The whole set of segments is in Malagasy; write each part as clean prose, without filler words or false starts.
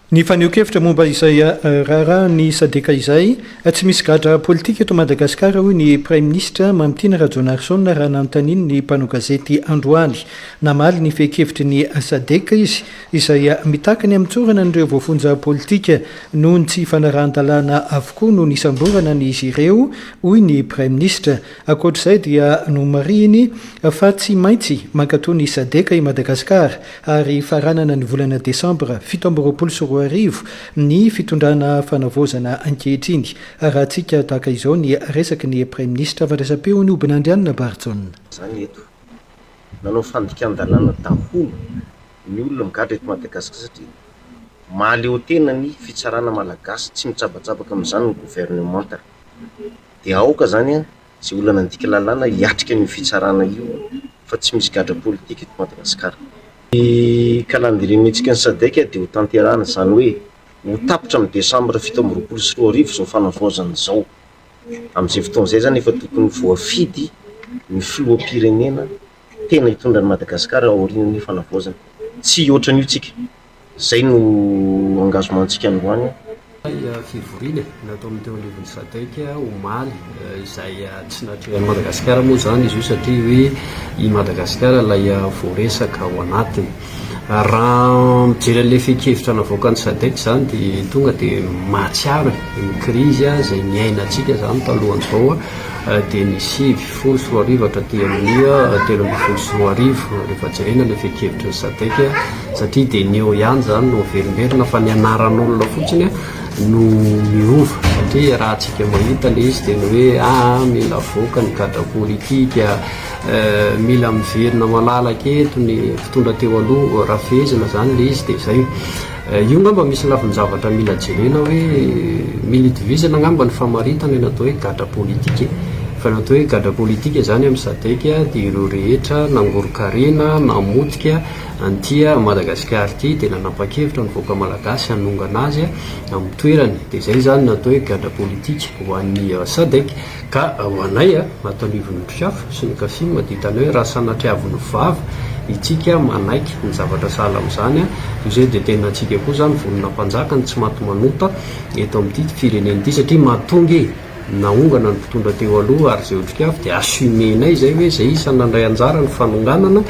Ny fanehoan-kevitra momba izay raharahan'ny Sadc izay, tsy misy gadra politika eto Madagasikara hoy ny Praiminisitra Mamitiana Rajaonarison raha nanontanian'ny mpanao gazety androany. Namaly ny fehin-kevitry ny Sadc izy izay mitaky ny hamotsorana an'ireo voafonja politika noho ny tsy fanarahan-dalàna avokoa no nisamborana an'izy ireo hoy ny Praiminisitra. Ankoatra izay dia nomarihiny fa tsy maintsy mankato ny Sadc i Madagasikara ary faranana ny volana desambra 2027 ny fitondrana fanavaozana ankehitriny. Arahantsika tahaka izao ny resaky ny Praiminisitra Fandraisam-peon'i Hobinandrianina Barijaona. Izany eto. Nanao fandikan-dalàna daholo ny olona migadra eto Madagasikara satria mahaleotena ny fitsarana malagasy, tsy mitsabatsabaka amin'izany ny governemanta. Dia aoka izany Izay olona nandika lalàna hiatrika an'io fitsarana io fa tsy misy gadra politika eto Madagasikara. Ny calendrier mihetsika ny Sadec dia ho tanterahana, izany hoe ho tapitra amin'ny desambra 2027 izao fanavaozana izao. Amin'izay fotoana izay izany efa tokony voafidy ny filoham-pirenena tena hitondra an'i Madagasikara aorian'ny fanavaozana. Tsy hihoatra an'io tsika. Izay no engagement-ntsika androany. Ilay fivoriana nataon'ny teo anivon'ny Sadec omaly izay tsy natrehan'i Madagasikara moa izany izy io satria hoe i Madagasikara ilay voaresaka ao anatiny. Raha mijery an'ilay fehin-kevitra navoakan'ny Sadec izany dia tonga dia mahatsiaro ny krizy izay niainantsika izany talohan'izao dia ny 2019 hatraty amin'ny 2013 rehefa jerena ilay fehin-kevitry ny Sadec. Satria dia ny eo ihany izany no averimberina fa ny anaran'olona fotsiny no miova. Satria raha antsika mahita ilay izy dia ny hoe aa mila avoaka ny gadra politika, mila miverina malalaka eto ny mpitondra teo aloha, raha fehezina izany ilay izy dia izay. Io angamba misy lafin-javatra mila jerena hoe mila itovizana angamba ny famaritana ny atao hoe gadra politika e. Fa ny atao hoe gadra politika izany amin'ny Sadec dia ireo rehetra nangoron-karena, namotika an'ity Madagasikara ity dia nanapa-kevitra ny vahoaka malagasy hanongana azy amin'ny toerany. Dia izay izany no atao hoe gadra politika ho an'ny Sadec. Ka ho anay ato anivon'ny Otrikafo sy ny Kafim dia hitanay hoe raha sanatriavin'ny vava itsika manaiky ny zavatra sahala amin'izany toy izay dia tena antsika koa izany vonona mpanjaka ny tsy maty manota eto amin'ity firenena ity satria mahatonga e! Naongana ny mpitondra teo aloha ary izay Otrikafo dia assumer-nay izay hoe izay isan'ny nandray anjara ny fanonganana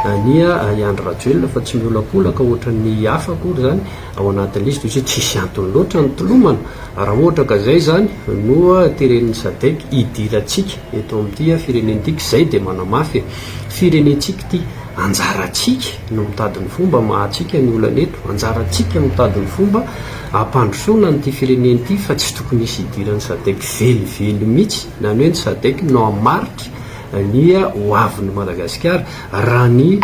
an'i i Andry Rajoelina fa tsy miolakolaka ohatran'ny hafa akory izany ao anatin'ilay izy toy izay tsisy antony loatra ny tolomana Raha ohatra ka izay izany no teren'ny Sadec hidirantsika eto amin'ity firenena ity, izay dia manamafy e! Firenentsika ity, anjarantsika no mitady ny fomba hamahantsika ny olana eto, anjarantsika mitady ny fomba hampandrosoana an'ity firenena ity fa tsy tokony hisy hidiran'ny Sadec velively mihitsy, na ny hoe ny Sadec no hamaritra ny ho avin'i Madagasikara. Raha ny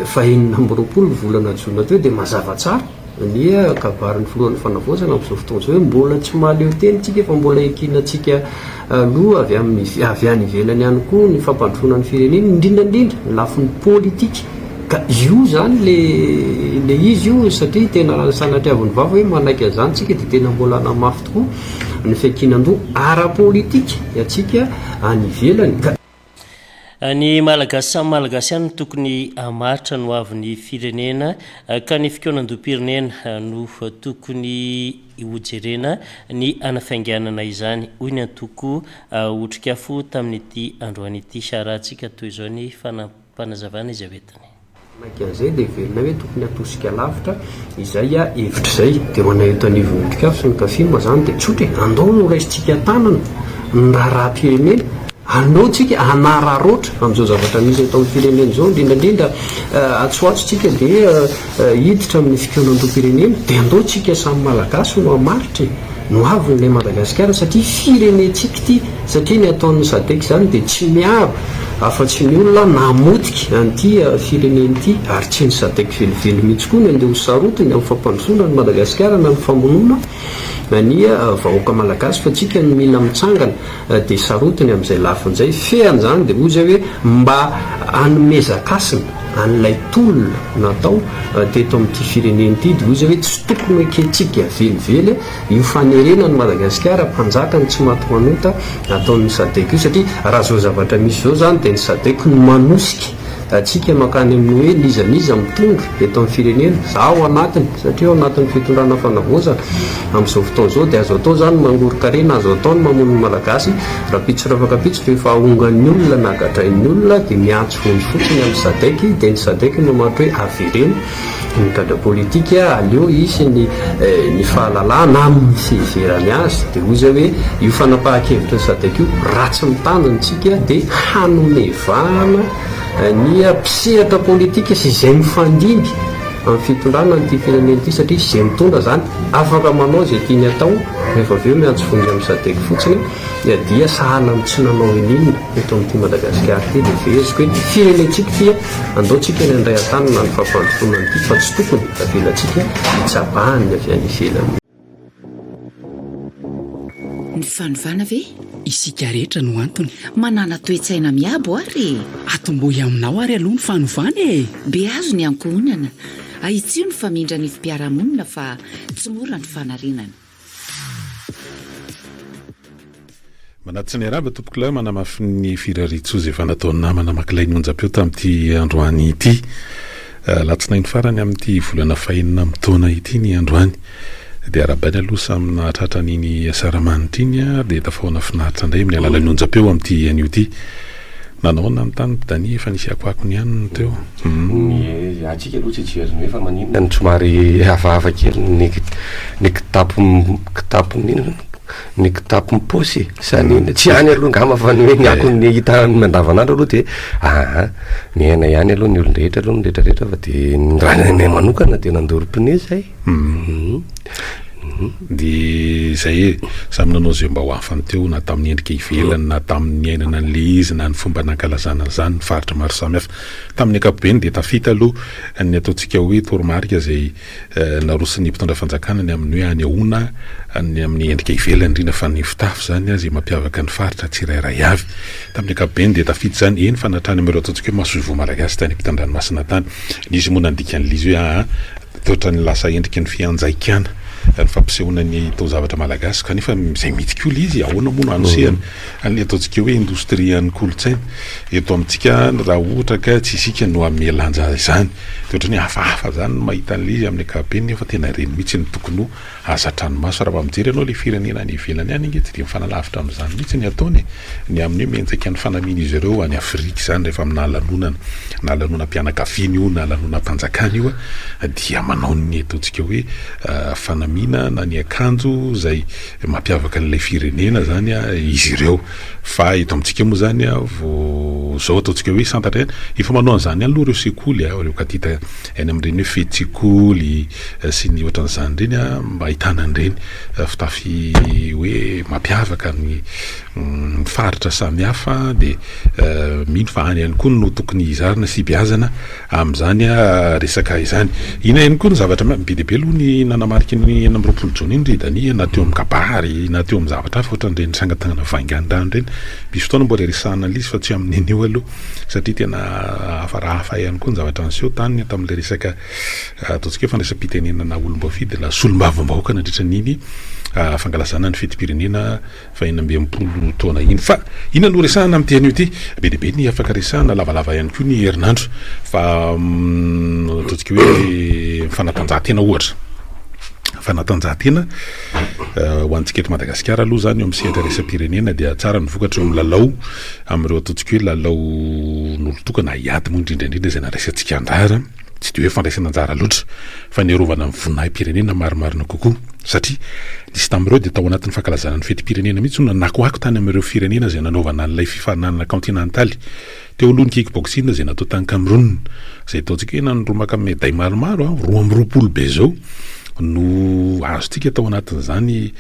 fahenina amby roapolo volana jona teo dia mazava tsara. Ny kabarin'ny filohan'ny fanavaozana amin'izao fotoana izao hoe mbola tsy mahaleo tena isika fa mbola ekenantsika aloha avy amin'ny avy any ivelany ihany koa ny fampandrosoana ny firenena, indrindra indrindra ny lafiny politika. Ka io izany le le izy io satria tena raha ny sanatriavin'ny vava hoe manaiky an'izany isika dia tena mbola hanamafy tokoa ny fiankinan-doha ara-politika antsika any ivelany. Ka. Ny Malagasy samy Malagasy ihany no tokony hamaritra ny hoavin'ny firenena ka ny fikaonandoham-pirenena no tokony hojerena ny hanafainganana izany, hoy ny antoko Otrikafo tamin'ity androany ity. Arahantsika toy izao ny fanampim-panazavana izay hoentiny. Manaiky an'izay dia heverina hoe tokony hatosika lavitra izay hevitra izay. Dia ho anay eto anivon'ny Otrikafo sy ny Kafim izany dia tsotra e, andao no raisintsika an-tanana ny raharaham-pirenena, andao tsika hanararaotra amin'izao zavatra misy eto amin'ny firenena izao, indrindra indrindra atsy ho atsy tsika dia hiditra amin'ny fikaonandoham-pirenena, dia andao tsika samy Malagasy no hamaritra e! Ny ho avin'ilay Madagasikara satria firenentsika ity, satria ny ataon'ny Sadec izany dia tsy miaro afa-tsy ny olona namotika an'ity firenena ity ary tsy ny Sadec velively mihitsy koa no andeha ho sarotiny amin'ny fampandrosoana an'i Madagasikara na ny famonoana ny vahoaka malagasy fa tsika no mila mitsangana dia sarotiny amin'izay lafiny izay. Fean'izany dia hoy izay hoe mba hanomezan-kasina an'ilay tolona natao teto amin'ity firenena ity dia hoy izy hoe tsy tokony ho ekentsika velively io fanerena an'i Madagasikara mpanjaka ny tsy maty manota ataon'ny Sadec io satria raha izao zavatra misy izao izany dia ny Sadec no manosika. Tsika mankany amin'ny hoe n'iza n'iza mitondra eto amin'ny firenena, za ao anatiny satria ao anatin'ny fitondrana fanavaozana amin'izao fotoana izao dia azo atao izany ny mangoron-karena, azo atao ny mamono ny Malagasy, rahampitso rafakampitso rehefa ahongan'ny olona na gadrain'ny olona dia miantso vonjy fotsiny amin'ny Sadec dia ny Sadec no mamaritra hoe avereno ny gadra politika, aleo hisy ny ny fahalalahana amin'ny fiheverany azy dia hoy izay hoe io fanapahan-kevitry ny Sadec io raha tsy mitandrina isika dia hanome vahana ny mpisehatra politika sy izay mifandimby amin'ny fitondrana an'ity firenena ity satria izay mitondra izany afaka manao izay tiany atao rehefa avy eo miantso vonjy amin'ny Sadec fotsiny dia sahala amin'ny tsy nanao ininona eto amin'ity Madagasikara ity dia verziko hoe firenentsika ity andao tsika ny handray an-tanana ny fampandrosoana an'ity fa tsy tokony avelantsika hitsabahan'ny avy any ivelany. Ny fanovana ve? Isika rehetra no antony. Manàna toe-tsaina miabo ary e! Atombohy aminao ary aloha ny fanovana e! Beazo ny ankohonana, ahitsio ny famindra anivom-piarahamonina fa tsy mora ny fanarenana. Manatitra ny arahaba tompokolahy manamafy ny firariantsoa izay efa nataon'ny namana Makilay ny onjam-peo tamin'ity androany ity. Alatsinainy farany amin'ity volana fahenina amin'ny taona ity ny androany. Dia arahabaina aloha samy nahatratra an'iny asaramanitra iny ary dia tafahoana finaritra indray amin'ny alalan'ny onjam-peo amin'ity anio ity. Nanao ahoana ny tany Dani? Efa nisy akoakony ihany ny teo. Ny antsika aloha tsy hijery ny hoe fa maninona no somary hafahafa kely ny ny kitapo kitapon'inona ny kitapom-paosy e sa ny inona? Tsy any aloha angamba fa ny hoe ny akon'ny hita andavanandro aloha dia aa miaina ihany aloha ny olon-drehetra aloha ny rehetrarehetra fa dia ny raha ny anay manokana dia nandoro pneu zay. Dia izay e, samy nanao izay mba ho afany teo na tamin'ny endrika ivelany na tamin'ny niainana an'ilay izy na ny fomba nankalazana an'izany ny faritra maro samihafa. Tamin'ny ankapobeny dia tafita aloha ny ataontsika hoe toromarika izay naroson'ny mpitondra fanjakana ny amin'ny hoe hanehoana ny amin'ny endrika ivelany indrindra fa ny fitafy izany izay mampiavaka ny faritra tsirairay avy. Tamin'ny ankapobeny dia tafita izany, eny fa na hatrany amin'ireo ataontsika hoe masoivoho malagasy tany ampitan-dranomasina tany. Nisy moa nandika an'ilay izy hoe aa toa ohatran'ny lasa endriky ny fianjaikana ny fampisehoana ny taozavatra malagasy kanefa izay mihitsy koa ilay izy, ahoana moa no hanosehana an'ilay ataontsika hoe indostrian'ny kolontsaina eto amintsika raha ohatra ka tsy isika no hanome lanja izany. Dia ohatran'ny hoe hafahafa izany ny mahita an'ilay izy amin'ny ankapobeny nefa tena ireny mihitsy no tokony ho hazatran'ny maso. Raha mba mijery ianao ilay firenena any ivelany any ange tsy dia mifanalavitra amin'izany mihitsy ny ataony e! Ny amin'ny hoe mianjaika ny fanamian'izy ireo any Afrika izany rehefa amina lanonana, na lanonam-pianakaviana io na lanonam-panjakana io dia manao ny ataontsika hoe fanamiana na ny akanjo izay mampiavaka an'ilay firenena izany izy ireo. Fa eto amintsika moa izany vao izao ataontsika hoe santatra ihany. Efa manao an'izany ihany aloha ireo sekoly, ireo katita any amin'ireny hoe fety-tsekoly sy ny ohatran'izany ireny mba ahitana an'ireny fitafy hoe mampiavaka ny faritra samihafa dia mino fa any ihany koa no tokony hizarana sy hibeazana amin'izany resaka izany. Inona ihany koa ny zavatra be dia be aloha ny nanamarika ny 26 jona iny ry Dania na teo amin'ny kabary na teo amin'ny zavatra hafa ohatran'ireny sangantanana vaingan-drano ireny. Misy fotoana mbola hiresahana an'ilay izy fa tsy amin'ny anio aloha satria tena hafa raha hafa ihany koa ny zavatra niseho tany tamin'ilay resaka ataontsika hoe fandraisam-pitenenana olom-boafidy na solombavambahoaka nandritra an'iny fankalazana ny fetim-pirenena faha-66 taona iny. Fa inona no resahana amin'ity anio ity? Be dia be ny afaka resahana, lavalava ihany koa ny herinandro. Fa ataontsika hoe fanatanjahantena ohatra. Fanatanjahantena ho antsika eto Madagasikara aloha izany eo amin'ny sehatra iraisam-pirenena dia tsara ny vokatra eo amin'ny lalao amin'ireo ataontsika hoe lalao n'olon-tokana hiady moa indrindra indrindra izay nandraisantsika anjara. Tsy dia hoe fandraisana anjara loatra fa ny arovana ny voninahi-pirenena marimarina kokoa. Satria nisy tamin'ireo dia tao anatin'ny fankalazana ny fetim-pirenena mihitsy no nanakoako tany amin'ireo firenena izay nanaovana an'ilay fifaninanana kaontinantaly teo aloha ny kick-boxing izay natao tany Cameroun izay ataontsika hoe nandrombaka meday maromaro an, 22 be izao no azontsika tao anatin'izany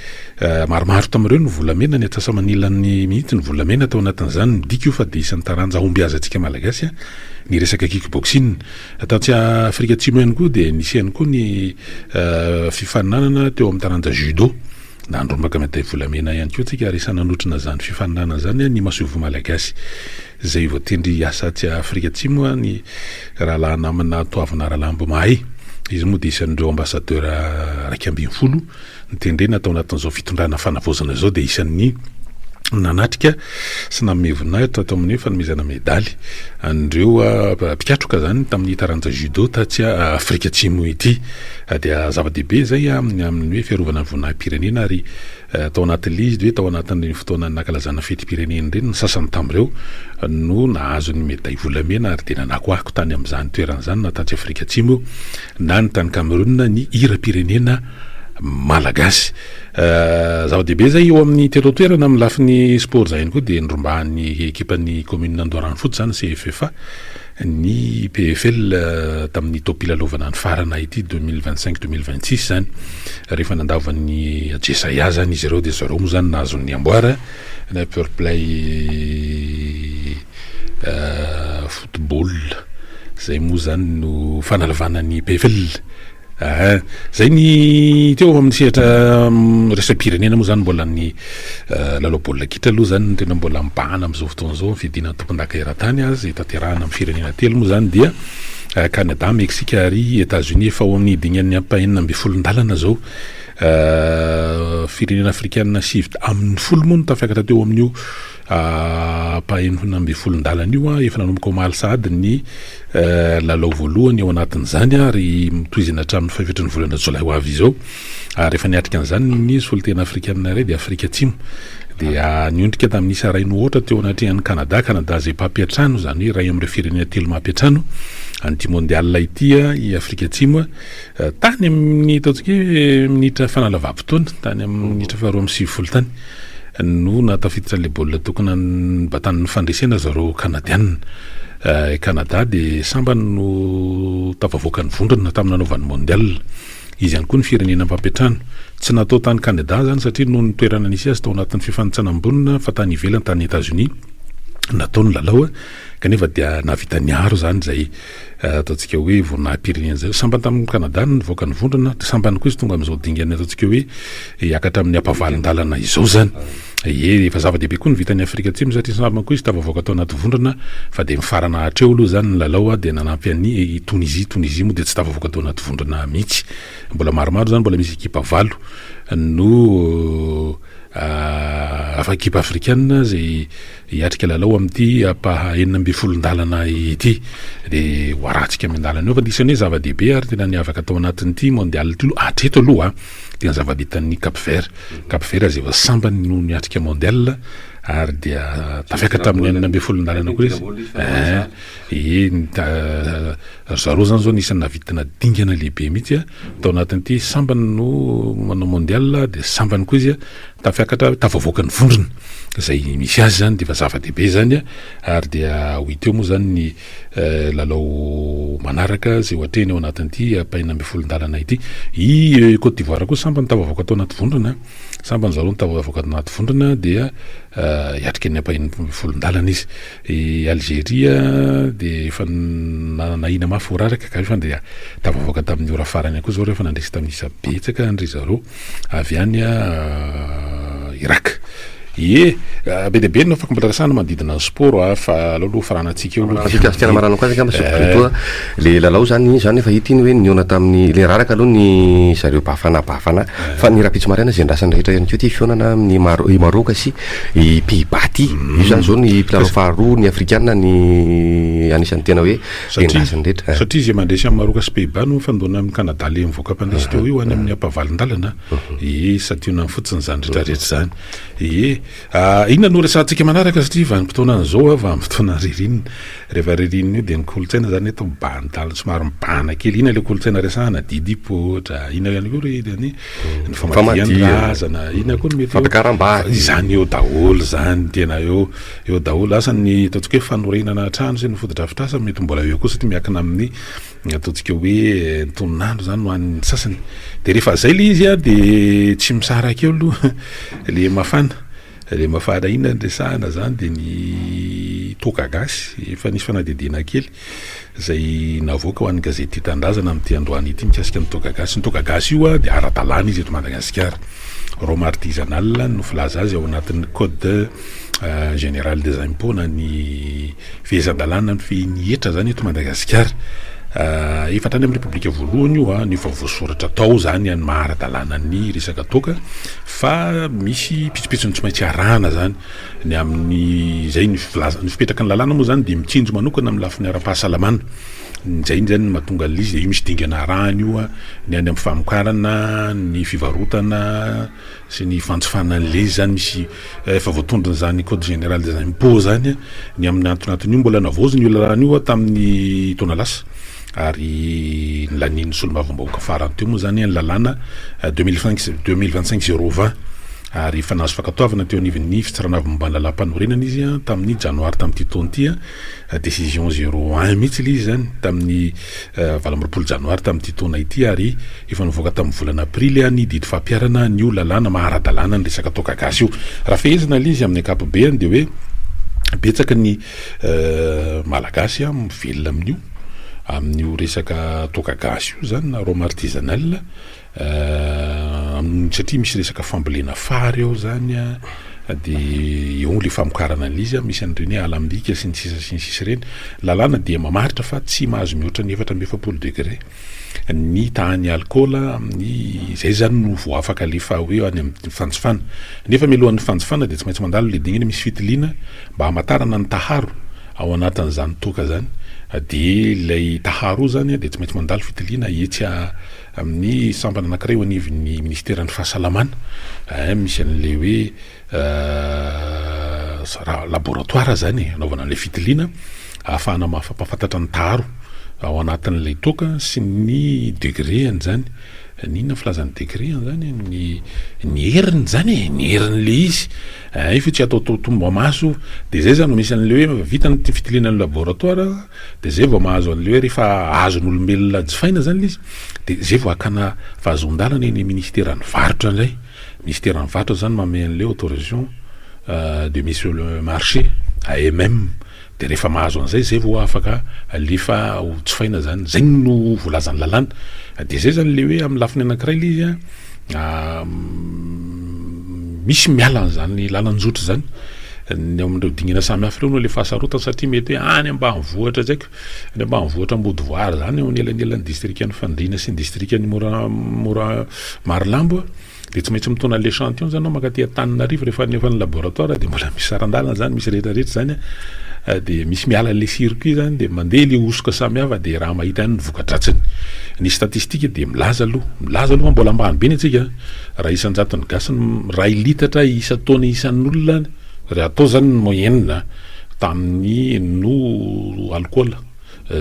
maromaro tamin'ireo ny volamena, ny antsasa-manilan'ny mihitsy ny volamena tao anatin'izany, midika io fa dia isan'ny taranja ahombiazantsika Malagasy ny resaka kick-boxing. Tatsy Afrika Atsimo ihany koa dia nisy ihany koa ny fifaninanana teo amin'ny taranja judo. Nandrombaka meday volamena ihany koa tsika ary isan'ny nanotrona izany fifaninanana izany ny masoivoho malagasy izay voatendry hiasa atsy Afrika Atsimo ny rahalahy namana Toavina Ralambo Mahay. Izy moa dia isan'ireo ambassadeur 11 notendrena tao anatin'izao fitondrana fanavaozana izao dia isan'ny. Nanatrika sy nanome voninahitra tao amin'ny fanomezana medaly an'ireo mpikatroka izany tamin'ny taranja judo tatsy Afrika Atsimo ity. Dia zava-dehibe izay amin'ny amin'ny hoe fiarovana ny voninahi-pirenena ary tao anatin'ilay izy dia hoe tao anatin'ireny fotoana nankalazana fetim-pirenena ireny ny sasany tamin'ireo no nahazo ny meday volamena ary dia nanakoako tany amin'izany toerana izany na tatsy Afrika Atsimo na ny tany Cameroun ny hiram-pirenena malagasy. Zava-dehibe izay eo amin'ny teto an-toerana amin'ny lafiny sport izay ihany koa dia nirombahan'ny ekipan'ny commune Andoharanofotsy izany CFFA ny PFL tamin'ny taom-pilalaovana nifarana ity 2025 2026 izany. Rehefa nandavon'ny Ajesaia izany izy ireo dia zareo moa izany nahazo ny amboara na Pure Play Football izay moa izany no fanalavana ny PFL. Aa zay ny teo amin'ny sehatra iraisam-pirenena moa zany mbola ny lalao baolina kitra aloha zany no tena mbola mibahana amin'izao fotoana izao ny fiadiana ny tompondaka eran-tany a, izay tanterahina amin'ny firenena telo moa zany dia Canada, Mexique ary Etats-Unis. Efa ao amin'ny dingan'ny ampahenina ambin'ny folon-dalana izao. Firenena afrikanina 19 moa no tafiakatra teo amin'io ampahenina ambin'ny folon-dalana io. Efa nanomboka omaly sahady ny Lalao voalohany ao anatin'izany ary tohizana hatramin'ny fahefetry ny volana jolay ho avy izao. Ary efa niatrika an'izany ny solontena afrikanina iray dia Afrika Atsimo. Dia niondrika tamin'ny isa iray no aotra teo anatrehan'i Kanada. Kanada izay mpampiantrano, izany hoe iray amin'ireo firenena telo mampiantrano an'ity mondial ity i Afrika Atsimo. Tany amin'ny ataontsika hoe minitra fanalavam-potoana, tany amin'ny minitra faharoa amby sivifolo tany no nahatafiditra ilay baolina tokana nibatan'ny fandresena zareo Kanadianina. I Kanada dia sambany no tafavoaka ny vondrona tamin'ny nanaovany mondial. Izy ihany koa ny firenena mpampiantrano. Tsy natao tany Kanada izany satria noho ny toerana nisy azy tao anatin'ny fifanintsanam-bonona fa tany ivelany tany Etazonia natao ny lalao kanefa dia nahavita niaro izany izay ataontsika hoe voninahi-pirenena izay. Sambany tamin'i Kanada no nivoaka ny vondrona dia sambany koa izy tonga amin'izao dingana ataontsika hoe hiakatra amin'ny ampavalon-dalana izao izany. Ie, efa zava-dehibe koa ny vitan'i Afrika Atsimo satria sambany koa izy tafavoaka tao anaty vondrona fa dia mifarana hatreo aloha izany ny lalao dia nanampy an'i i Tunisie, Tunisie moa dia tsy tafavoaka tao anaty vondrona mihitsy. Mbola maromaro izany, mbola misy ekipa valo no afa ekipa afrikana izay hiatrika lalao amin'ity ampaha enina ambin'ny folon-dalana ity. Dia ho arahantsika miandalana eo fa anisan'ny hoe zava-dehibe ary tena niavaka tao anatin'ity mondial ity aloha hatreto aloha dia ny zava-bitan'ny Cap Vert. Cap Vert izay vao sambany no niatrika mondial ary dia tafiakatra amin'ny enina ambin'ny folon-dalana koa izy. Eh, eh, ry zareo zany zao anisan'ny nahavitana dingana lehibe mihitsy tao anatin'ity sambany no manao mondial dia sambany koa izy tafiakatra tafavoaka ny vondrona izay misy azy zany dia efa zava-dehibe zany ary dia ho hita eo moa zany ny lalao manaraka izay ho atrehiny ao anatin'ity ampahenina ambin'ny folon-dalana ity. I Côte d'Ivoire koa sambany tafavoaka tao anaty vondrona, sambany zareo no tafavoaka tao anaty vondrona dia hiatrika ny ampahenina ambin'ny folon-dalana izy. I Algeria dia efa nanahina mafy ho raraka kanefa dia tafavoaka tamin'ny ora farany ihany koa izao rehefa nandresy tamin'ny isa betsaka an-dry zareo avy any Irak. Ie, be dia be ny afaka mbola resahana manodidina ny sport a, fa aleo aloha faranantsika eo aloha. Afika afika marana koa angamba sy plutôt le lalao zany zany efa hita iny hoe nihaona tamin'ny le raraka aloha ny zareo Bafana Bafana fa ny rahampitso maraina izay andrasan'ny rehetra ihany koa ity fihaonana amin'ny Maro- i Maroc sy i Pays-Bas ity. Io zany zao ny mpilalao faharoa ny afrikana ny anisan'ny tena hoe Satria satria izay mandresy amin'i Maroc sy Pays-Bas no mifandona amin'i Canada le mivoaka mpandresy teo io any amin'ny ampahavalon-dalana. Ie, santionany fotsiny izany rehetra rehetra izany. Ie. Inona no resahantsika manaraka satria vanim-potoanan'izao a, vanim-potoana ririnina. Rehefa ririnina io dia ny kolontsaina izany eto mibahan-dalana, somary mibahana kely. Inona ilay kolontsaina resahana? Didy poatra, inona ihany koa ry ny ny famadihan-drazana, inona koa no mety eo? Fampakaram-bady. Izany eo daholo izany, tena eo. Eo daholo. Asa ny ataontsika hoe fanorenana trano sy ny fotodrafitrasa mety mbola eo koa satria miankina amin'ny ataontsika hoe ny tonon'andro izany no an'ny sasany. Dia rehefa izay ilay izy dia tsy misaraka eo aloha ilay mafana. Ilay mafana inona no resahana izany dia ny toaka gasy. Efa nisy fanadihadiana kely izay navoaka ho an'ny gazety Tia Tanindrazana amin'ity androany ity mikasika ny toaka gasy. Ny toaka gasy io dia ara-dalàna izy eto Madagasikara. Rhum artisanal no filaza azy ao anatin'ny code général des impôts na ny fehezan-dalàna mifehy ny hetra izany eto Madagasikara. Efa hatrany amin'ny Repoblika voalohany io no efa voasoratra tao izany ny maha ara-dalàna ny resaka toaka fa misy pitsopitsony tsy maintsy arahana izany ny amin'ny izay ny filaza ny fipetraky ny lalàna moa izany dia mitsinjo manokana amin'ny lafiny ara-pahasalamana. Izay izany no mahatonga an'ilay izy, io misy dingana arahana io ny any amin'ny famokarana, ny fivarotana. sy ny fanjifana an'ilay izy zany misy efa voatondron'izany code général des impôts zany ny amin'ny antonanton'io mbola navaozina io lalàna io tamin'ny taona lasa ary nolanian'ny solombavambahoaka farany teo moa zany ny lalàna 2025 020 ary efa nahazo fankatoavana teo anivon'ny fitsarana avo momba ny lalàm-panorenana izy tamin'ny janoary tamin'ity taona ity décision 01 mihitsy ilay izy zany tamin'ny 28 janoary tamin'ity taona ity ary Efa nivoaka tamin'ny volana aprily ny didy fampiharana an'io lalàna maha ara-dalàna ny resaka toaka gasy io. Raha fehezina ilay izy amin'ny ankapobeany dia hoe betsaka ny Malagasy mivelona amin'io, amin'io resaka toaka gasy io izany na rhum artisanal satria misy resaka fambolena fary ao izany dia eo ilay famokarana an'ilay izy, misy an'ireny hoe alambika sy ny sisa sy ny sisa ireny. Lalàna dia mamaritra fa tsy mahazo mihoatra ny 44 degré. ny tahan'ny alikaola amin'ny izay izany no vao afaka alefa hoe any amin'ny fanjifana. Nefa mialohan'ny fanjifana dia tsy maintsy mandalo ilay dingana misy fitiliana mba hamantarana ny taharo ao anatin'izany toaka izany. Dia ilay taharo io izany dia tsy maintsy mandalo fitiliana etsy amin'ny sampana anankiray eo anivon'ny minisiteran'ny fahasalamana. Misy an'ilay hoe Laboratoire zany e, anaovana an'ilay fitiliana ahafahana mampahafantatra ny taharo ao anatin'ilay toaka sy ny degré-ny zany, ny inona filazana degré-ny zany, ny ny heriny zany e, ny herin'ilay izy, io fa tsy ataotao tombamaso io, de zay zany no misy an'ilay hoe vita ny fitiliana ny laboratoire de zay vao mahazo an'ilay hoe rehefa azon'olombelona jifaina zany ilay izy de zay vao hakana fahazoan-dalana eny ministeran'ny varotra indray. Minisiteran'ny varotra zany manome an'ilay autorisation de mise sur le marché, AMM, de rehefa mahazo an'izay zay vao afaka alefa ho jifaina zany, zay no voalazan'ny lalàna, de zay zany le hoe amin'ny lafiny anankiray le izy an, misy miala an'izany lalan-jotra zany, ny ao amin'ireo dingana samihafa ireo no le fahasarotana satria mety hoe any ambanivohitra tsy haiko, any ambanivohitra Ambodivoara zany eo anelanelan'ny distrikan'i Fandriana sy ny distrikan'i Mora Mora Marolambo dia tsy maintsy mitondra an'ilay échantillon zany anao mankaty Antananarivo rehefa alefa ny laboratoire dia mbola misy saran-dalana zany, misy rehetra rehetra zany an, dia misy miala an'ilay circuit zany dia mandeha ilay hosoka samihafa dia raha mahita ihany ny voka-dratsiny. Ny statistique dia milaza aloha, milaza aloha fa mbola ambany be ny antsika an, raha isan-jaton'ny gasy ny iray litatra isan-taona isan'olona raha atao zany ny moyenne tamin'ny no alikaola.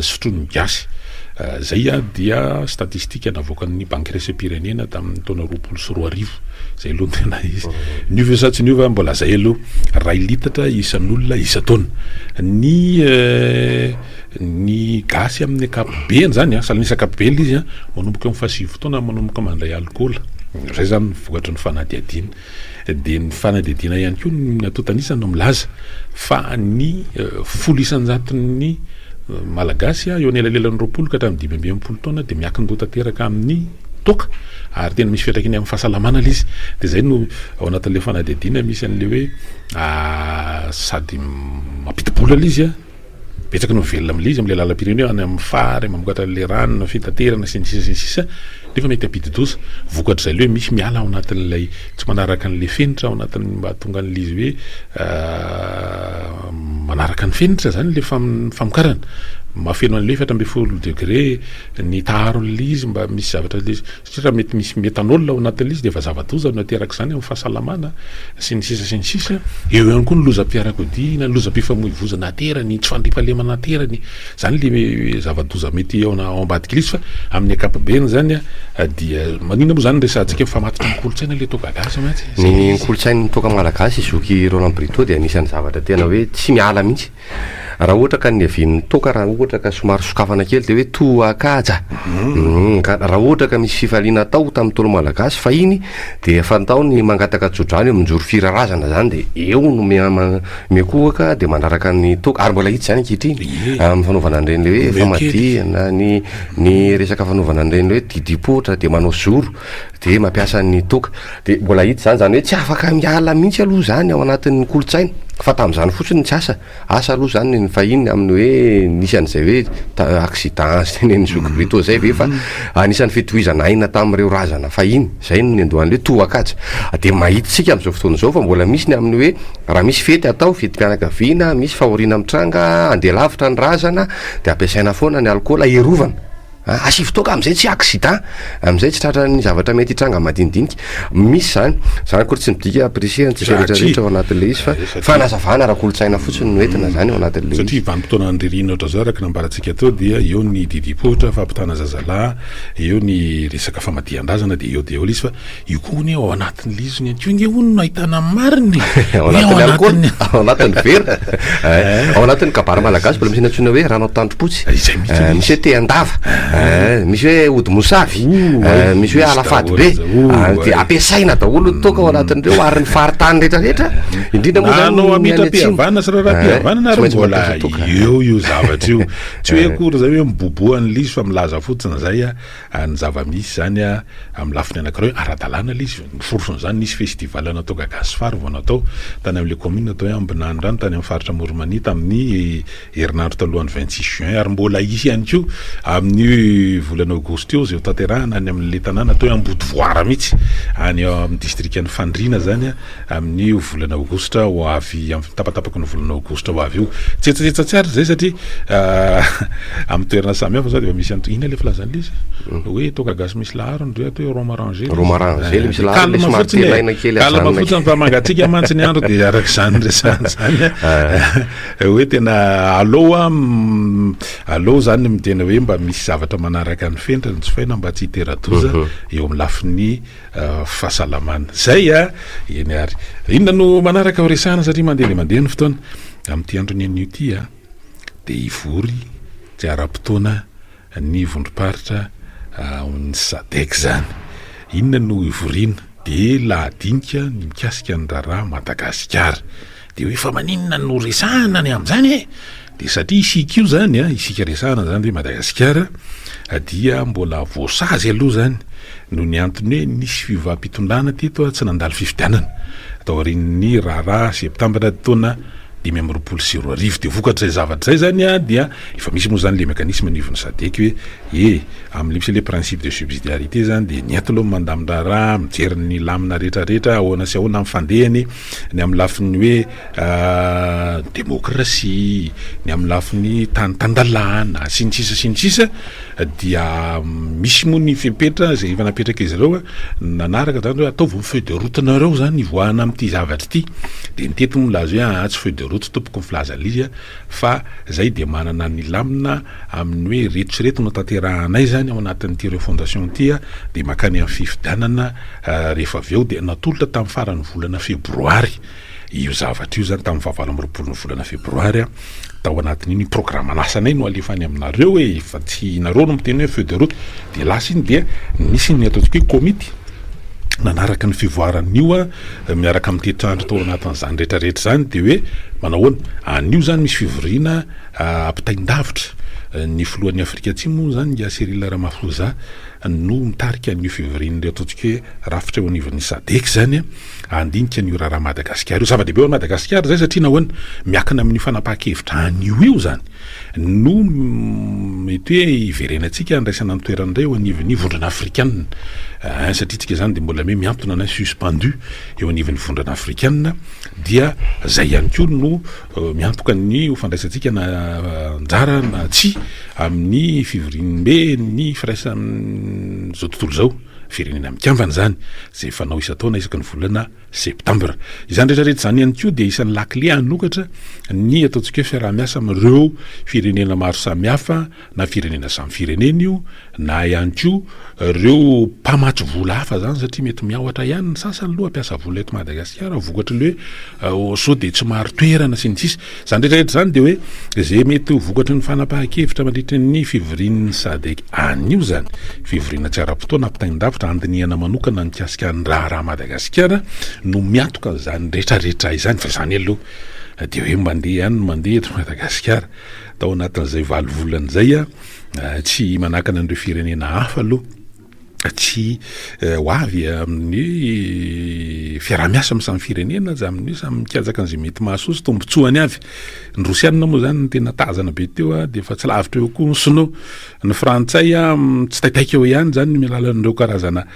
sotroin'ny gasy. Izay dia statistika navoakan'ny Banky Iraisam-pirenena tamin'ny taona 2020. Izay aloha no tena izy. Niova io sa tsy niova, mbola izay aloha. Iray litatra isan'olona isan-taona. Ny ny gasy amin'ny ankapobeny izany, salan'isa ankapobeny ilay izy, manomboka eo amin'ny fahasivy taona manomboka mandray alikaola. Izay izany ny vokatry ny fanadihadiana. Dia ny fanadihadiana ihany koa ny antontan'isa no milaza fa ny 10 isan-jaton'ny Malagasy eo anelanelan'ny 20 ka hatramin'ny 65 taona dia miankin-doha tanteraka amin'ny toaka ary tena misy fiantraikany amin'ny fahasalamana ilay izy. Dia izay no ao anatin'ilay fanadihadiana misy an'ilay hoe sady mampidi-bola ilay izy. Betsaka no mivelona amin'ilay izy, amin'ilay lalam-pirenena any amin'ny fary, mamokatra an'ilay rano, ny fitaterana sy ny sisa sy ny sisa, nefa mety hampidi-doza. Vokatr'izay ilay hoe misy miala ao anatin'ilay tsy manaraka an'ilay fenitra ao anatin'ny mba hahatonga an'ilay izy hoe manaraka ny fenitra izany ilay famokarana. Mahafeno an'ilay 14 degré ny taharon'ilay izy mba misy zavatra ilay izy. Satria raha mety misy methanol ao anatin'ilay izy dia efa zava-doza no aterak'izany amin'ny fahasalamana sy ny sisa sy ny sisa. Eo ihany koa ny lozam-piarakodia na ny lozam-pifamoivozana aterany, tsy fandriampahalemana aterany. Izany ilay zava-doza mety ao ao ambadik'ilay izy fa amin'ny ankapobeny izany dia maninona moa izany no resahantsika mifamatotra amin'ny kolontsaina ilay toaka gasy mantsy. Ny kolontsain'ny toaka malagasy zoky Roland Brito dia anisan'ny zavatra tena hoe tsy miala mihitsy. Raha ohatra ka ny niavian'ny toaka raha ohatra ka somary sokafana kely dia hoe toakaja. Ka raha ohatra ka misy fifaliana atao tamin'ny Ntaolo Malagasy fahiny dia fantao ny mangataka tsodrano eo amin'ny joro firarazana zany dia eo no miankohoka dia manaraka ny toaka ary mbola hita izany ankehitriny amin'ny fanaovana an'ireny le hoe famadihana ny ny resaka fanaovana an'ireny hoe didipoitra dia manao zoro dia mampiasa ny toaka dia mbola hita izany, izany hoe tsy afaka miala mihitsy aloha izany ao anatin'ny kolontsaina. Fa tamin'izany fotsiny tsy asa, asa aloha zany ny fahiny amin'ny hoe nisy an'izay hoe accident sy tenenin'i zoky Brito zay ve fa anisan'ny fitohizana aina tamin'ireo razana fahiny, zay no niandohan'ilay hoe tohakajy. Dia mahita isika amin'izao fotoana izao fa mbola misy ny amin'ny hoe raha misy fety atao, fetim-pianakaviana, misy fahoriana mitranga, andeha lavitra ny razana dia ampiasaina foana ny alikaola hiarovana. Asivo toaka amin'izay tsy accident, amin'izay tsy tratran'ny zavatra mety hitranga madinidinika. Misy izany. Izany akory tsy midika hampirisihana antsika rehetra rehetra ao anatin'ilay izy fa fanazavana ara-kolontsaina fotsiny no entina izany ao anatin'ilay izy. Satria vanim-potoanan'ny ririnina ohatran'izao araka ny nambarantsika teo dia eo ny didim-poitra, fampitana zazalahy, eo ny resaka famadihan-drazana dia eo daholo izy fa Io koa anie ao anatin'ilay izy io ange hono no ahitana ny marina e. Ao anatin'ny alikaola, ao anatin'ny vera, eh, ao anatin'ny kabary malagasy mbola misy ny antsoina hoe rano antandropotsy, Izay mihitsy eh, misy hoe tehandava, eh, misy hoe ody mosavy, eh, misy hoe alafady be, ah, dia ampiasaina daholo ny toaka ao anatin'ireo ary ny faritany rehetra rehetra, indrindra moa Na zany hanao ny any hamitram-pihavanana atsimo. sy raharaham-pihavanana Eh, ary tsy maintsy mbola mampiasa toaka. eo io zavatra io. Tsy hoe akory izay hoe miboboha an'ilay izy fa milaza fotsiny izay a. Ny zava-misy izany amin'ny lafiny anankiray hoe ara-dalàna ilay izy, ny forofon'izany nisy festival natao Gagasy Fary vao natao tany amin'ilay commune atao hoe Ambinanirano tany amin'ny faritra Amoron'i-Mania tamin'ny herinandro talohan'ny 26 juin ary mbola hisy ihany koa amin'ny volana aogositra eo izay ho tanterahina any amin'ilay tanàna atao hoe Ambodivoara mihitsy any amin'ny distrikan'i Fandriana izany Amin'io volana aogositra ho avy, amin'ny tapatapaky ny volana aogositra ho avy io. Tsetsatsetsa tsy ary izay satria amin'ny toerana samihafa zao dia efa misy an'ito, inona ilay filazan'ilay izy? Hoe toaka gasy misy laharony ndry atao hoe rhum arrangé. Rhum arrangé ilay misy laharony ilay somary fotsiny e. telaina kely Calme ajanona fotsiny fa mangatsiaka mantsy ny andro dia araka izany resahana izany hoe tena aleo aleo izany miteny hoe mba misy zavatra manaraka ny fenitra no jifaina mba tsy hitera-doza eo amin'ny lafiny fahasalamana. Zay a! Eny ary. Inona no manaraka ho resahana satria mandeha dia mandeha ny fotoana. Amin'ity andron'ny anio ity a, dia hivory tsy ara-potoana ny vondrom-paritra ao amin'ny Sadec izany. Inona no hivoriana? Dia lahadinika ny mikasika ny raharaha Madagasikara. Dia hoe fa maninona no resahana ny amin'izany e? Dia satria isika io izany a, isika resahana izany hoe Madagasikara dia mbola voasazy aloha izany noho ny antony hoe nisy fiovam-pitondrana teto tsy nandalo fifidianana taorian'ny raharaha septambra taona 2025. Dia vokatr'izay zavatra izay izany a, dia efa misy moa izany ilay mécanisme anivon'ny Sadec hoe e, amin'ilay misy ilay principe de subsidiarité izany dia ny eto aloha mandamin-draharaha, mijery ny lamina rehetrarehetra ahoana sy ahoana ny fandehany, ny amin'ny lafiny hoe demokrasia, ny amin'ny lafiny tany tan-dalàna, sy ny sisa sy ny sisa, dia misy moa ny fepetra izay efa napetrak'izy ireo nanaraka izany hoe ataovy ny feuille de route-nareo izany hivoahana amin'ity zavatra ity, dia ny teto moa milaza hoe aa tsy feuille de route tompoko ny filazan'ilay izy fa izay dia manana ny lamina amin'ny hoe ireto sy ireto no tanterahanay izany ao anatin'ity refondation ity dia mankany amin'ny fifidianana Rehefa avy eo dia natolotra tamin'ny faran'ny volana febroary io zavatra io izany, tamin'ny fahavalo amby roapolon'ny volana febroary tao anatin'iny programan'asanay no alefa any aminareo e, fa tsy nareo no miteny hoe feuille de route, dia lasa iny dia nisy ny ataontsika hoe komity nanaraka ny fivoaran'io miaraka amin'ny tetiandro tao anatin'izany rehetrarehetra izany dia hoe manao ahoana, anio izany misy fivoriana ampitain-davitra ny filohan'ny Afrika Atsimo moa izany Cyril Ramaphosa no mitarika an'io fivorian'ireo ataontsika hoe rafitra eo anivon'ny Sadec izany handinika an'io raharaha Madagasikara io. Zava-dehibe ho an'i Madagasikara izay satria nahoana? Miankina amin'io fanapahan-kevitra anio io izany no mety hoe hiverenantsika handraisana ny toerana indray eo anivon'ny Vondrona Afrikanina satria tsika izany dia mbola hoe mihantona na suspendu eo anivon'ny Vondrona Afrikanina dia izay ihany koa no miantoka ny ho fandraisantsika na anjara na tsia amin'ny fivoriambe ny firaisan'izao tontolo izao, Firenena Mikambana izany, izay fanao isan-taona isaky ny volana septambra. Izany rehetra rehetra izany ihany koa dia isan'ny lakile hanokatra ny ataontsika hoe fiaraha-miasa amin'ireo firenena maro samihafa na firenena samy firenena io na ihany koa ireo mpamatsy vola hafa zany satria mety miahotra ihany ny sasany aloha hampiasa vola eto Madagasikara vokatry ny hoe sao dia tsy marin-toerana sy ny sisa. Izany rehetra rehetra izany dia hoe izay mety ho vokatry ny fanapahan-kevitra mandritra ny fivorian'ny Sadec anio izany, fivoriana tsy ara-potoana ampitain-davitra handinihana manokana ny mikasika ny raharaha Madagasikara no miantoka an'izany rehetra rehetra izany fa izany aloha dia hoe mandeha ihany ny mandeha eto Madagasikara tao anatin'izay valo volana izay. Tsy manakana an'ireo firenena hafa aloha. Tsy ho avy amin'ny fiaraha-miasa amin'ny samy firenena aza amin'ny hoe samy mikatsaka an'izay mety mahasoa sy tombontsoany avy. Ny Rosianina moa izany no tena tazana be teo dia efa tsy lavitra eo koa ny Sinoa. Ny Frantsay tsy taitaika eo ihany izany ny alalan'ireo karazana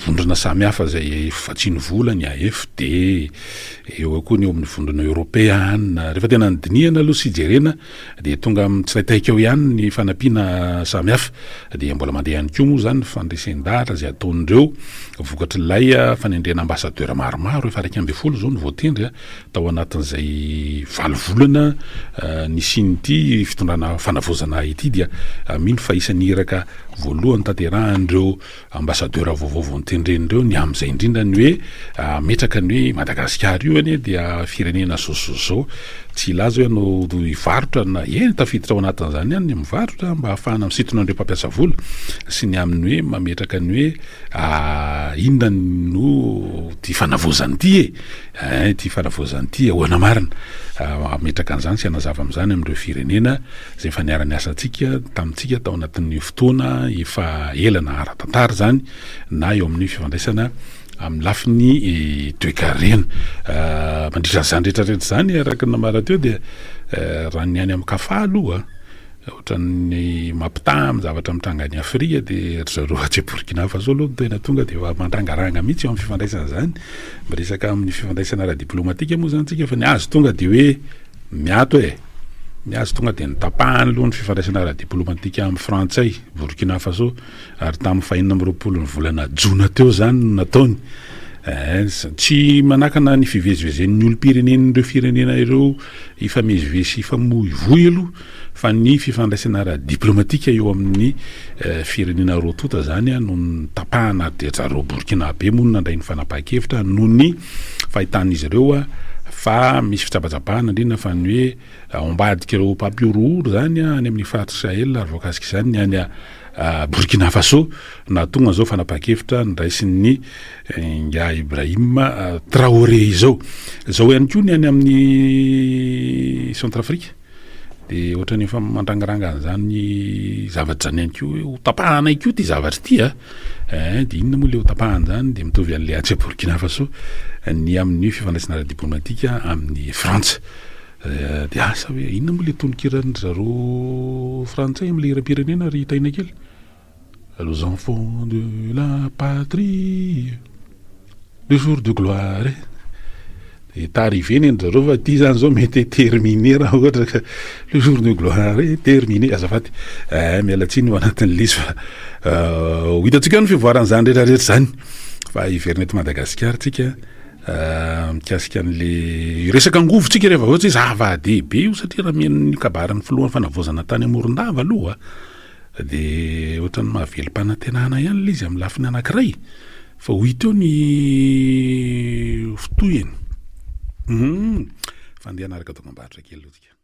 vondrona samihafa izay vatsiany vola, ny AFD, eo koa ny eo amin'ny vondrona eoropeana. Rehefa tena nodinihana aloha sy jerena Dia tonga amin'ny tsitaitaika eo ihany ny fanampiana samihafa. Dia mbola mandeha ihany koa moa izany ny fandresen-dahatra izay ataon'ireo vokatr'ilay fanendrena ambassadeur maromaro, efa 11 izao no voatendry tao anatin'izay valo volana nisian'ity fitondrana fanavaozana ity dia mino fa isan'ny iraka voalohany tanterahan'ireo Ambassadeur vaovao vao notendreny ireo ny amin'izay indrindra ny hoe ametraka ny hoe Madagasikara io anie dia firenena zao zao zao tsy hilaza hoe hanao hivarotra na eny tafiditra ao anatin'izany ihany ny mivarotra mba hahafahana misintona an'ireo mpampiasa vola sy ny amin'ny hoe mametraka ny hoe inona no ity fanavaozana ity e eh, ity fanavaozana ity ahoana marina ametraka an'izany sy hanazava amin'izany amin'ireo firenena izay efa niara-niasantsika tamintsika tao anatin'ny fotoana efa ela na ara-tantara izany na eo amin'ny fifandraisana amin'ny lafiny eh, toekarena. Eh, mandritra an'izany rehetra rehetra izany araka ny nambara teo dia eh, raha ny any amin'ny kafa aloha ohatran'ny mampitaha amin'ny zavatra mitranga any Afrika dia ry zareo atsy Burkina Faso aloha no tena tonga dia efa mandrangaranga mihitsy eo amin'ny fifandraisana izany. Miresaka amin'ny fifandraisana ara-diplomatika moa izany tsika fa ny azy tonga dia hoe Miato e! Ny azy tonga dia notapahany aloha ny fifandraisana ara-diplomatika amin'ny Frantsay, Burkina Faso, ary tamin'ny fahenina amby roapolo ny volana jona teo izany no nataony. Eh, tsy manakana ny fivezivezen'ny olom-pirenen'ireo firenena ireo hifamezivezy sy hifamoivoy aloha fa ny fifandraisana ara-diplomatika eo amin'ny eh, firenena roa tonta izany no notapahana ary dia zareo Burkinabe moa no nandray ny fanapahan-kevitra noho ny fahitan'izy ireo fa misy fitsabatsabahana indrindra fa ny hoe ao ambadik'ireo mpampihorohoro izany any amin'ny faritry Sahel ary voakasika izany ny any Burkina Faso nahatonga izao fanapahan-kevitra niraisin'ny ingahy Ibrahim Traoré izao. Izao ihany koa ny any amin'ny Centrafrique. De ohatran'ny efa mandrangaranga an'izany zavatra izany ihany koa hoe ho tapahanay koa ity zavatra ity a. Eh, de inona moa le ho tapahana izany? De mitovy an'le atsy Burkina Faso ny amin'ny fifandraisana ara-diplomatika amin'ny Frantsa. Eh, de asa hoe inona moa le tononkiran-dry zareo frantsay amin'le hiram-pirenena ry Taina kely? Les enfants de la patrie, le jour de gloire. Est arrivé ny an-dry zareo fa ity zany zao mety terminé raha ohatra ka le jour de gloire est terminé. Azafady, eh, miala tsiny ho anatin'ny lisy fa eh, ho hitantsika eo ny fivoaran'izany rehetra rehetra izany. Fa hiverina eto Madagasikara tsika eh, mikasika an'le resaka angovo tsika rehefa avy eo tsy zava-dehibe io satria raha mihaino ny kabarin'ny filohan'ny fanavaozana tany Morondava aloha Dia ohatran'ny mahavelom-panantenana ihany ilay izy amin'ny lafiny anankiray fa ho hita eo ny fitohiny. Hum, fa andeha hanaraka dokam-barotra kely aloha tsika.